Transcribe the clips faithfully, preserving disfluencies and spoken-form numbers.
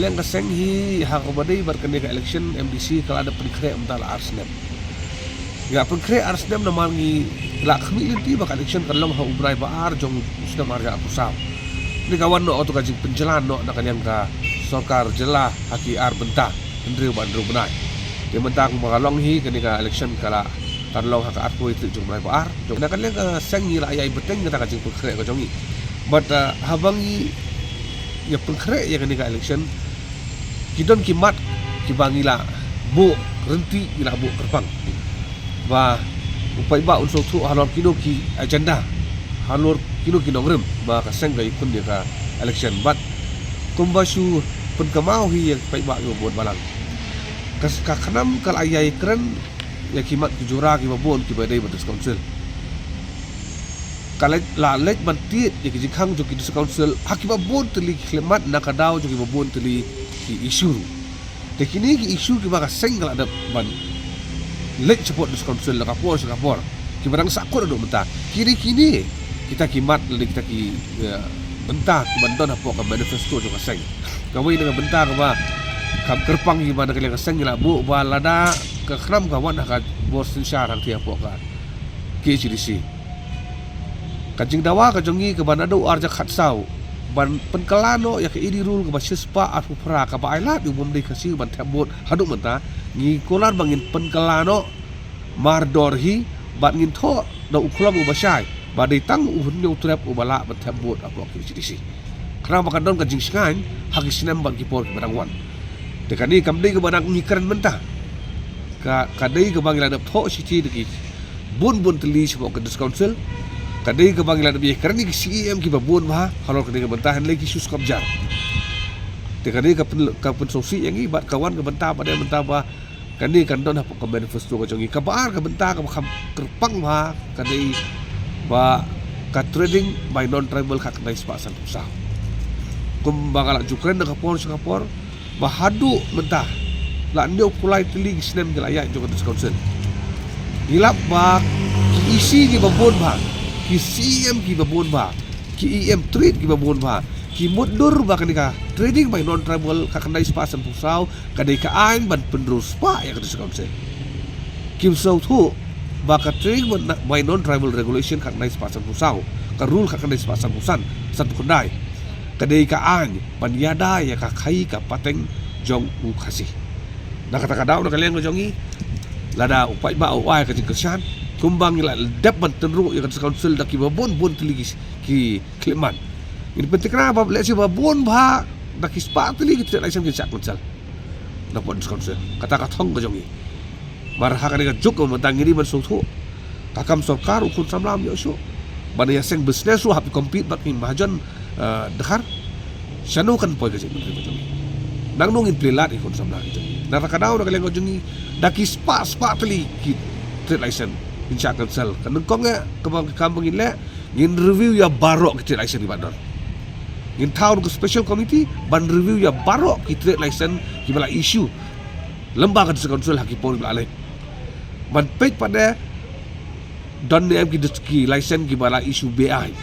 Ka seng hi ha kaba dei bad kane ka election M D C ka la dep pynkhreh mynta la ar snem. Ngi la pynkhreh ar snem namar ngi la khmih lynti ba ka election kan long ha u bnai ba ar jong u snem ar hajar arphew saw. Kane ka wan noh kato ka jingpynjlan noh na ka liang ka sorkar jylla ha ki ar bynta, hynriew bad hynriew bnai. Te mynta kumba ka long hi kane ka election ka la kan long ha ka arphew tarik jong u bnai ba ar. Jong na ka liang ka seng ngi la ïai bteng kata ka jingpynkhreh ka jong ngi. Bad, uh, haba ngi ïa pynkhreh ïa kane ka election, ki don ki mat kiba ngi la buh ryntih, ngi la buh kyrpang ba u paidbah un sngewthuh halor kino ki agenda, halor kino ki nongrim ba ka seng ka ïakhun ïa ka election. Bad kumba shu pynkynmaw hi ïa u paidbah ïa u vote balang, ka, ka KHNAM ka la ïai kren ïa ki mat ki jura kiba bun kiba dei bad District Council. Ka leit, la leit ban tied ïa ki jingkhang jong ki District Council ha kiba bun tylli ki khyllipmat na ka daw jong kiba bun tylli ki issue. Te kine ki issue kiba ka seng ka la dep ban leit shapoh District Council na ka por sha ka por, kiba dang sahkut haduh mynta. Kine, kine kita ki mat lane kita ki, eh, bynta kiban don hapoh ka manifesto jong ka seng. Kawei na ka bynta kaba kham kyrpang hi ba na ka liang ka seng ngi la buh ba lada ka KHNAM ka wan ha ka bor synshar hangtei hapoh ka K H A D C, ka jingdawa ka jong ngi kaba naduh ar hajar khatsaw ban pynkylla noh ïa ka A D rule kaba shispah arphew phra kaba ai lad ïa u bym dei Khasi ban thep vote haduh mynta, ngi kular ba ngin pynkylla noh mardor hi bad ngin thoh da u khlem uba shai ba dei tang u hynñiew trep uba lah ban thep vote hapoh K H A D C. Khnang ba kan don ka jingshngaiñ ha ki snem bad ki por kiba dang wan. Te kane kam dei kaba dang ngi kren mynta. Ka, ka dei kaba ngi la dep thoh shithi da ki bun bun tylli shapoh ka District Council. Ka dei kaba ngi la dep ïakren ïa ki C E M kiba bun bha halor kane ka bynta, hynrei ki shu skop jar. Te kane ka pyn, ka pynsngewsih ïa ngi bad ka wan ka bynta ba dei bynta ba kane kan don hapoh ka manifesto ka jong ngi. Kaba ar ka bynta kaba kham kyrpang bha ka dei ba ka trading by non-tribal ka khyndai spah sanphew saw. Kumba nga la ju kren na ka por sha ka por, ba haduh mynta la hynñiew phew lai tylli ki snem ki la ïaid jong ka District Council. Ngi lap ba ki E C kiba bun bha, ki C E M kiba bun bha, ki E M three kiba bun bha, ki mutdur ba kane ka trading by non-tribal ka khyndai spah sanphew saw ka dei ka aiñ ban pynriewspah ïa ka District Council. Kim sngewthuh ba ka trading by non-tribal regulation ka khyndai spah sanphew saw, ka rule ka khyndai spah sanphew san, sanphew khyndai, ka dei ka aiñ ban ïada ïa ka khaïi ka pateng jong u Khasi. Na kata ka daw na ka liang ka jong ngi, lada u paidbah u ai ka jingkyrshan, kumba ngi la dep ban tynruh ïa ka District Council da kiba bun bun tylli ki, ki khyllipmat, ngin pynthikna ba lehse ba bun bha da ki spah tylli ki trade license kin shah cancel na pdeng District Council. Kata ka thong ka jong ngi. Namar ha kane ka juk ba mynta ngi dei ban sngewthuh, ka kam sorkar u khun samla um ïoh shuh ban ïaseng business ruh hap compete bad ki mahajon, eh, dkhar. Shano kan poi ka jingmyntri ka jong ngi? Nangno ngin plie lad ïa ki khun samla ki jong ngi? Na kata ka daw na ka liang ka jong ngi, da ki spah spah tylli ki trade license kin shah cancel. Ka nyngkong eh kaba, ka kam ba ngin leh, ngin review ïa baroh ki trade license kiba don. Ngin thaw ka special committee ban review ïa baroh ki trade license kiba la issue lyngba ka District Council ha ki por kiba la leit. Ban peit pat de don ne em ki dis-, ki license kiba la issue beaiñ,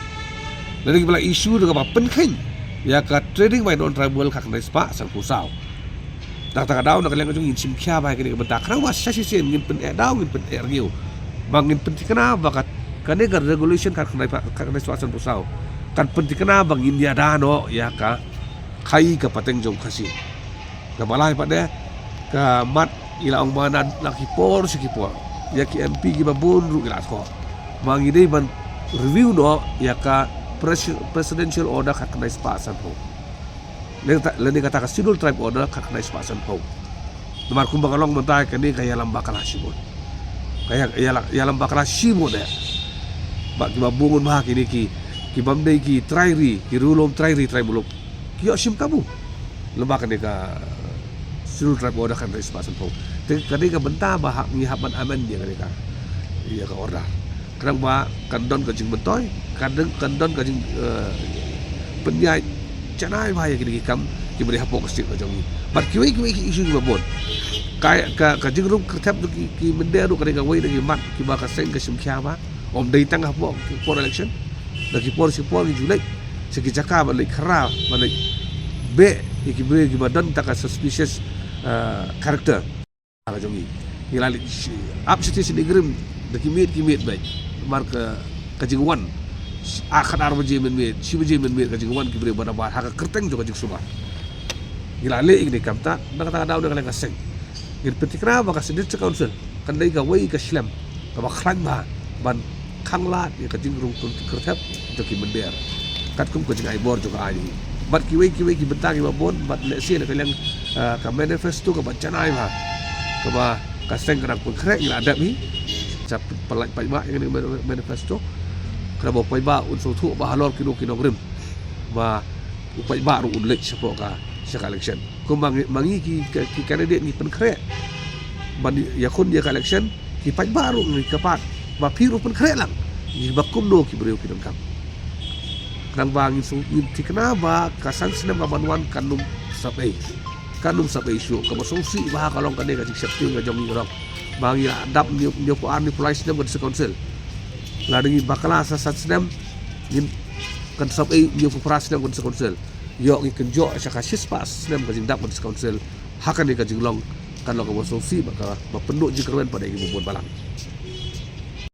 lane kiba la issue da kaba pynkheiñ ïa ka trading by non-tribal ka khyndai spah sanphew saw. Na kata ka daw na ka liang ka jong ngi ngin shim khia bha ïa kane ka bynta, khnang ba sa shisien ngin pyneh daw, ngin pyneh rngiew, ba ngin pynthikna ba ka, kane ka regulation ka khyndai pa-, ka khyndai spah sanphew saw kan pynthikna ba ngin ïada noh ïa ka khaïi ka pateng jong u Khasi. Kaba lai pat de, ka mat ngi la ong ba na, na ki por sha ki por, ïa ki M P kiba bun ruh ngi la thoh ba ngi dei ban review noh ïa ka pres-, presidential order ka khyndai spah sanphew, lane kata, lane kata ka Scheduled Tribe order ka khyndai spah sanphew. Namar kumba nga la ong mynta, kane ka ïalam bakla shibun. Ka ïa, ïa, ïalam bakla shibun eh. Ba kiba bun bha kine ki, ki bym dei ki trai ri, ki riewlum trai ri trai muluk, ki ïoh shim kabu lyngba kane ka Scheduled Tribe order ka khyndai spah sanphew. Te kane ka bynta ba hap, ngi hap ban amend ïa kane ka, ïa ka order, khnang ba kan don ka jingmyntoi, kan don, kan don ka jing, eh, pynïaid janai bha ïa kine ki kam kiba dei hapoh ka state ka jong ngi. Bad kiwei kiwei ki issue kiba bun, ka, ka, ka jingrung kyrthep jong ki, ki mynder ruh ka dei kawei na ki mat kiba ka seng ka shim khia bha. Ym dei tang hapoh ki por election, da ki por shi por ngi ju leit sha ki jaka ban leit khra, ban leit beh Ïa ki briew kiba don ta ka suspicious, ah, character. Ka jong ngi. Ngi la leh ap sha shisha ngi rim da ki miet ki miet bad mar ka, ka jingwan. Ar khat ar baje mynmiet, shi baje mynmiet ka jingwan ki briew ba da bar ha ka kyrteng jong ka jingsuba. Ngi la leh ïa kane kumta na kata ka daw na ka liang ka seng. Ngin pyntikna ba ka Seng District Council kan dei kawei ka shlem kaba khlaiñ bha ban khanglad ïa ka jingrung kyrthep jong ki mynder katkum ka jingai bor jong ka aiñ. Bad kiwei kiwei ki bynta kiba bun bad lehse na ka liang, ah, ka manifesto kaba janai bha kaba ka seng ka dang pynkhreh ngi la dep hi. Sa pynlait paidbah ïa kane ka manifesto. Khnang ba u paidbah un sngewthuh ba halor kino ki nongrim ba u paidbah ruh un leit shapoh ka, sha ka election. Kumba ngi, ma ngi ki, ki, ki candidate ngi pynkhreh ban ïakhun ïa ka election, ki paidbah ruh ngi kyrpad ba phi ruh pynkhreh lang ïa ba kumno ki briew ki donkam. Khnang ba ngin shu, ngin thikna ba ka san snem ka ban wan kan ym sap ei, kan ym sap ei shuh. Kaba sngewsih bha ka long kane ka jingsheptieng ka jong ngi ka long ba ngi la dap hynñiew, hynñiewphew ar, hynñiewphew lai snem ka District Council. Lada ngi bakla sa san snem, ngin kan sap ei hynñiewphew phra snem ka District Council. Ïoh ngi kynjoh sha ka shispah snem ka jingdap ka District Council. Ha kane ka jinglong kan long kaba sngewsih bad kaba pynduh jingkyrmen pat ïa kiba bun balang.